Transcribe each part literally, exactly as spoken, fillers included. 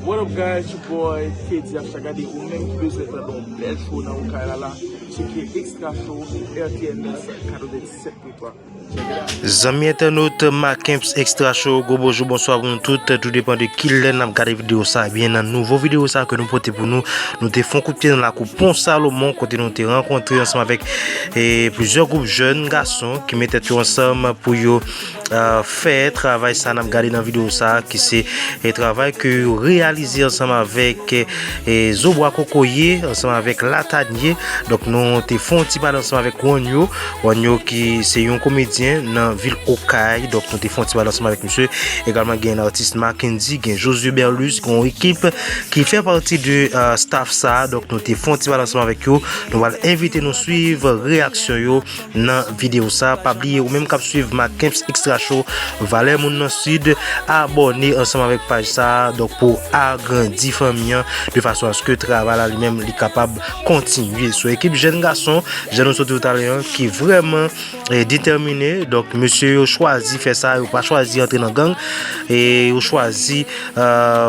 What up guys, your boy K D Afcha. Gade, ou menm ki bezwen tande yon bèl show nan Okay la la, tcheke Extra Show, R T N S katreventisèt pwen twa. Check it out. Zanmi entènot Macamps Extra Show, gwo bonjou, bonswa pou nou tout, tou depann de kilè n ap gade videyo sa, ebyen nan nouvo videyo sa ke nou pote pou nou, nou te fè yon kout pye nan lakou Pon Salomon kote nou te rankontre ansanm avèk e, plizyè gwoup jèn gason ki met tèt yo ansanm pou yo e, fè travay sa n ap gade nan videyo sa, ki se e, travay ke yo reyalize ansanm avèk e, Zobwa Kokoye, ansanm avèk Latanye. Donk, nou te fè yon ti pale ansanm avèk Wanyo. Wanyo ki se yon komedyen nan vil Okay. Donk, nou te fè yon ti pale ansanm avèk misye. Egalman, gen atis Mackendy, gen Josué Berlus, gen yon ekip ki fè pati de e, staff sa. Donk, nou te fè yon ti pale ansanm avèk yo. Nou pral envite nou swiv reyaksyon yo nan videyo sa. Pa bliye, ou menm k ap swiv Macamps Extra Show, Valè Moun nan Sid, abòne ansanm avèk paj sa, donk pou agrandi fanmi an, de fason aske travay la li menm li kapab kontinye. So, ekip jèn gason, jan nou sot di w talè an, ki vrèman e, detèmine. Donk, mesye yo chwazi fè sa, yo pa chwazi antre nan gang, e yo chwazi e,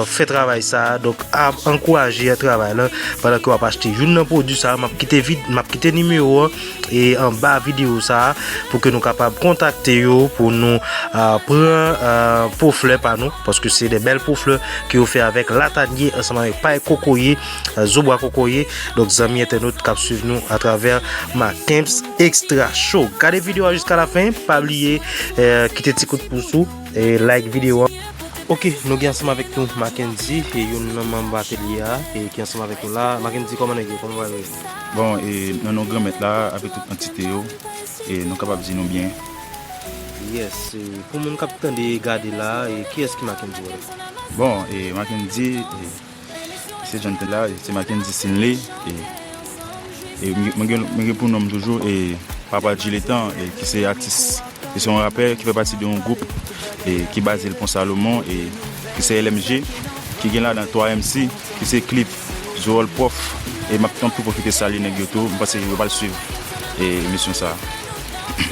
fè travay sa. Donk, ap ankouraje travay la pandan ke w ap achte youn nan pwodui sa. M ap kite vid, m ap kite nimewo an e anba videyo sa pou ke nou kapab kontakte yo pou nou e, pran e, po flè pa nou, paske se de bèl po flè ke yo fè avèk Latanye ansanm avèk pay kokoye, e, zobwa kokoye. Donk, zanmi entènot k ap swiv nou atravè Macamps Extra Show, gade videyo a jiska lafen. Pa bliye e, kite ti kout pous ou e like videyo an. Ok, nou gen ansanm avèk nou Mackendy, e youn nan manm atelye a, e ki ansanm avèk nou la. Mackendy, kòman nèg yo? Kòman bagay yo ye? Bon, e nan non Granmèt la, avèk tout antite yo, e nou kapab di nou byen. Yes, e pou moun k ap tande e gade la, e kiyès ki Mackendy, brother? Bon, e Mackendy, e se jan te la, e se Mackendy Sinley, e, e mwen gen, mwen gen pou non m toujou, e Papa G Letan, e ki se atis, e se yon rapè ki fè pati de yon gwoup, e ki baze l Pon Salomon, e ki se L M G, ki gen ladan twa M C, ki se Cliff, Zool Prof, e m ap tanpri pwofite salye nèg yo tou, m panse yo pral swiv, e emisyon sa.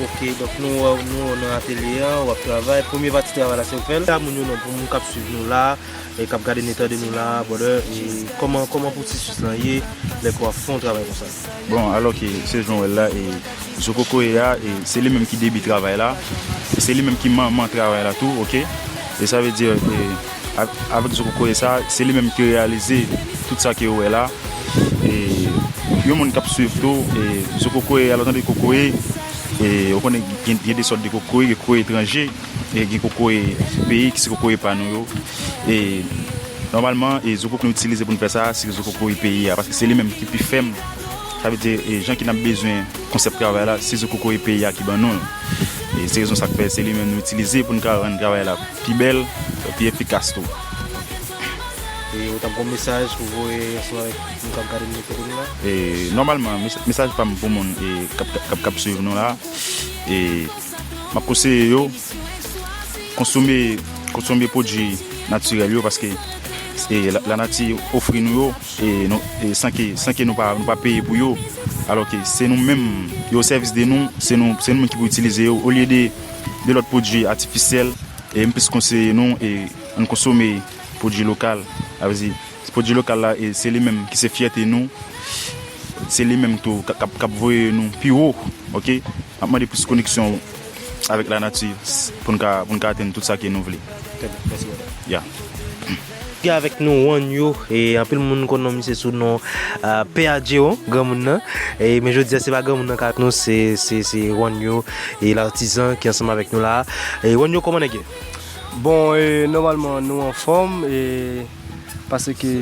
Ok, donk nou wè w, nou wè w nan atelye a, w ap travay. Premye pati travay la se ou k fè l. Di moun yo non, pou moun k ap swiv nou la, e k ap gade nou, tande nou la, brother, e kòman, kòman pwosesis lan ye lè ke w ap fè yon travay konsa? Bon, alò ke se jan w wè l la, e Zo Kokoye a, e se li menm ki debi travay la, e se li menm ki manman travay la tou, ok? E sa vle di, e, av-, avèk Zo Kokoye sa, se li menm ki reyalize tout sa ke w wè la. E yon moun k ap swiv tou, e Zo Kokoye a, lè w tande kokoye, e ou konnen gen, gen de sòt de kokoye, gen kokoye etranje, e gen kokoye peyi ki se kokoye pa nou yo. E nòmalman, e zo koko nou itilize pou n fè sa, se zo koko peyi a, paske se li menm ki pi fèm. Sa vle di, e jan ke n ap bezwen konsèp travay la, se zo koko peyi a ki ban nou l. E se rezon sa k fè se li menm nou itilize pou n ka rann travay la pi bèl, pi efikas tou. E ou t ap gon mesaj pou voye ansanm avèk moun k ap gade nou kote nou la? E nòmalman, mes-, mesaj pa m pou moun, e k ap, k ap, k ap swiv nou la, e m ap konseye yo konsome, konsome pwodui natirèl yo, paske se la, lanati ofri nou yo, e nou, e san ke, san ke nou pa, nou pa peye pou yo. Alò ke se nou menm, yo o sèvis de nou, se nou, se nou menm ki pou itilize yo, olye de, de lòt pwodui atifisyèl. E m plis konseye nou, e ann konsome pwodui lokal. Sa vle di, pwodui lokal la, e se li menm ki se fyète nou, se li menm tou k ap, k ap voye nou pi wo, ok? M ap mande plis koneksyon avèk lanati s-, pou n ka, pou n ka atenn tout sa ke nou vle. Trè byen, mèsi, brother. Ya. Gen avèk nou Wanyo, e anpil moun konn non misye sou non, a, Pè Adjewo, granmoun nan. E, men jodi a, se pa granmoun nan k avèk nou, se, se, se Wanyo, e latizan ki ansanm avèk nou la. E, Wanyo, kòman nèg yo? Bon, e, nòmalman, nou anfòm, e, paske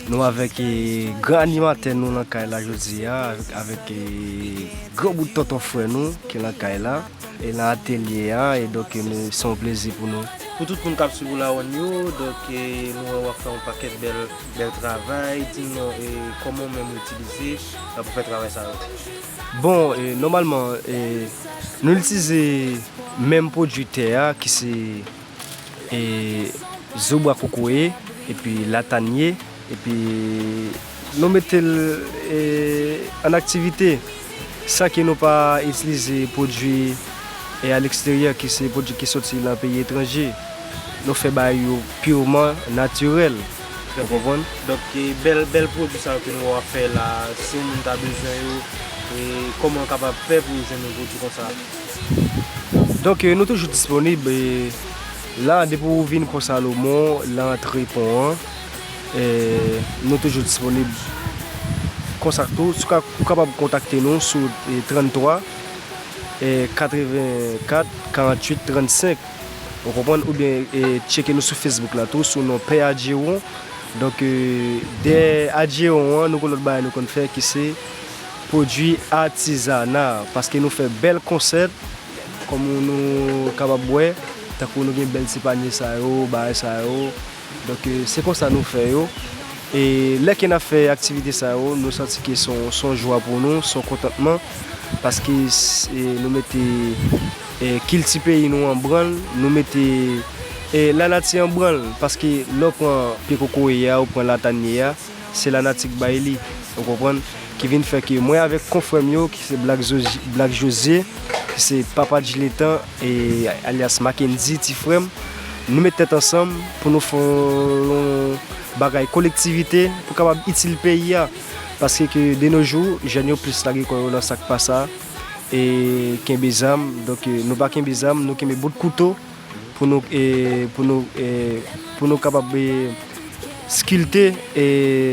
nou avèk, e, gran animatè nou nan kay la jodi a, avèk, avèk, e, gran bout tonton frè nou ki nan kay la, e nan atelye a, e donk, e, nou, se yon plezi pou nou. Pou tout moun k ap swiv ou la, Wanyo, donk, e, nou wè w ap fè yon pakèt bèl, bèl travay. Di m non, e, kòman w menm ou itilize, e, pou fè travay sa yo? Bon, e, nòmalman, e, nou itilize menm pwodui tè a, ki se e, zobwa kokoye, epi latanye, epi nou mete l, e, an aktivite, san ke nou pa itilize pwodui, e, aleksteryè, ki se pwodui ki soti nan peyi etranje. Nou fè bagay yo piman natirèl. Ou konprann? Donk, e, bèl, bèl pwodui sa yo ke nou wè w ap fè la, si yon moun ta bezwen yo, e, kòman yo kapab fè pou yo jwenn yon pwodui konsa? Donk, e, nou toujou disponib, e, la, depi w vin Pon Salomon, la antre pon an, e, nou toujou disponib. Konsa tou, si w ka, ou kapab kontakte nou sou, e, tranntwa, e, katrevenkat, karanntuit, trannsenk. Ou konprann? Oubyen, e, tcheke nou sou Facebook la tou, sou non Pè Adjeron. Donk, e, dèyè Adjeron an, nou gen lòt bagay nou konn fè ki se pwodui atizana, paske nou fè bèl konsèt, kòm nou kapab wè, tankou nou gen bèl ti panye sa yo, bagay sa yo. Donk, e, se konsa nou fè yo. E lè ke n ap fè aktivite sa yo, nou santi ke se yon, se yon jwa pou nou, se yon kontantman, paske s-, e, nou mete, e, kilti peyi nou an branl, nou mete, e, lanati an branl, paske lè w pran pye kokoye a, ou pran latanye a, se lanati k bay li, ou konprann, ki vin fè ke mwen avèk konfrè m yo, ki se Black Josi-, Black Josie, ki se papa Djiletan, e alyas Mackendy, ti frè m, nou met tèt ansanm pou nou fè yon bagay kolektivite pou kapab itil peyi a. Paske ke de nos jours, jèn yo plis lage kò yo nan sa k pa sa, e kenbe zam. Donk, e, nou pa kenbe zam, nou kenbe bout kouto pou nou, e, pou nou, e, pou nou kapab, e, skilte, e,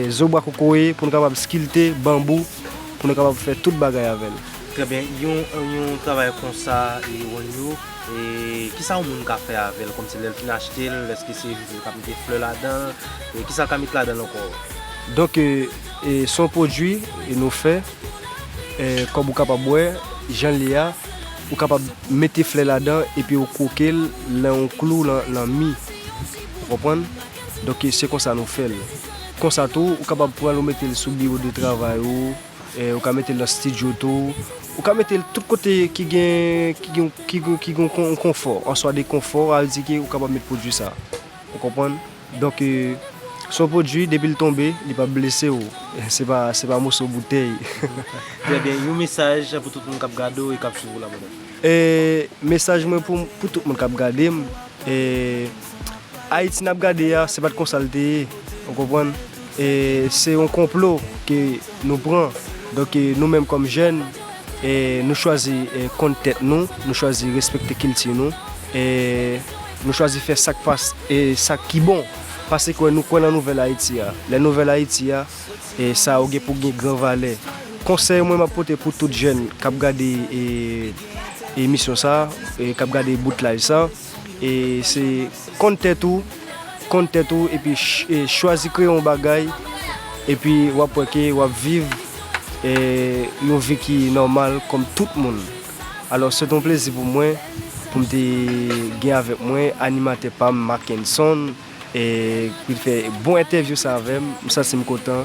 zo bwa kokoye, pou nou kapab skilte banbou, pou nou kapab fè tout bagay avè l. Trè byen. Yon, yon travay konsa, e, Juancho, e, kisa yon moun ka fè avè l? Kòmsi lè l fin achte l, èske se jis li ka mete flè ladan l? E, kisa l ka met ladan l ankò? Donk, e, e, se yon pwodui, e, nou fè, e, kòm ou kapab wè, jan l ye a, ou kapab mete flè ladan epi ou kwoke l nan yon klou nan, nan mi. Ou konprann? Donk, e, se konsa nou fè l. Konsa tou, ou kapab pran l, ou mete l sou biwo de travay ou, e, ou ka mete l nan estidyo tou, ou ka mete l tout kote ki gen, ki gen, ki gen, ki gen kon-, konfò, an swa de konfò, a vle di ke ou kapab met pwodui sa. Ou konprann? Donk, e, se yon pwodui, depi l tonbe, li p ap blese w. Se pa, se pa moso boutèy. Trè byen. Yon mesaj pou tout moun k ap gade w e k ap swiv ou la, brother. E, mesaj mwen pou, pou tout moun k ap gade m, e, Ayiti n ap gade a, se pa t konsa l te ye, ou konprann? E se yon konplo ke nou pran. Donk, e, nou menm kòm jèn, e, nou chwazi, e, konn tèt nou, nou chwazi respekte kilti nou, e nou chwazi fè sa k pas-, e sa ki bon. Pase kwè nou kwè nan nouvèl Ayiti a. Lè nouvèl Ayiti a, e sa yo gen pou gen gran valè. Konsèy mwen m ap pote pou tout jèn k ap gade, e, emisyon sa, e k ap gade bout live sa, e se konn tèt ou, konn tèt ou, epi ch-, e chwazi kreye yon bagay, epi w ap wè ke w ap viv, e, yon vi ki nòmal kòm tout moun. Alò, se te yon plezi pou mwen, pou m te gen avèk mwen animatè pa m, Mackenson, e pou l fè bon entèvyou sa avè m. M santi m kontan.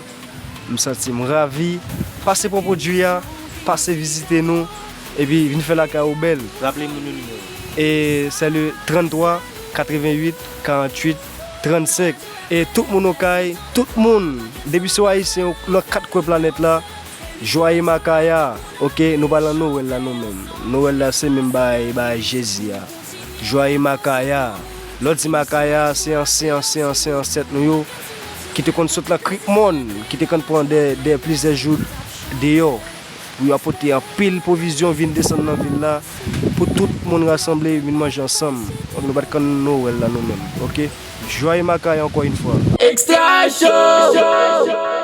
M santi m ravi. Pase pran pwodui a, pase vizite nou, epi vin fè lakay ou bèl. Raple moun yo nimewo. E se le trannntwa, katrevennuit, karanntuit, trannsenk. E tout moun Okay, tout moun, depi se w Ayisyen nan kat kwen planèt la, Jwaye Makaya, oke, nou pa nan Nwèl la nou menm. Nwèl la se menm bagay, bagay Jezi a. Jwaye Makaya. Lè w di Makaya, se ansyen, ansyen, ansyen ansèt nou yo, ki te konn sot nan Krik Mòn, ki te konn pran de, de plizyè jou deyò, pou yo ap pote anpil pwovizyon vin desann nan vil la, pou tout moun rasanble vin manje ansanm. Donk nou pa t konn Nwèl la nou menm, oke? Jwaye Makaya ankò yon fwa. Extra Show!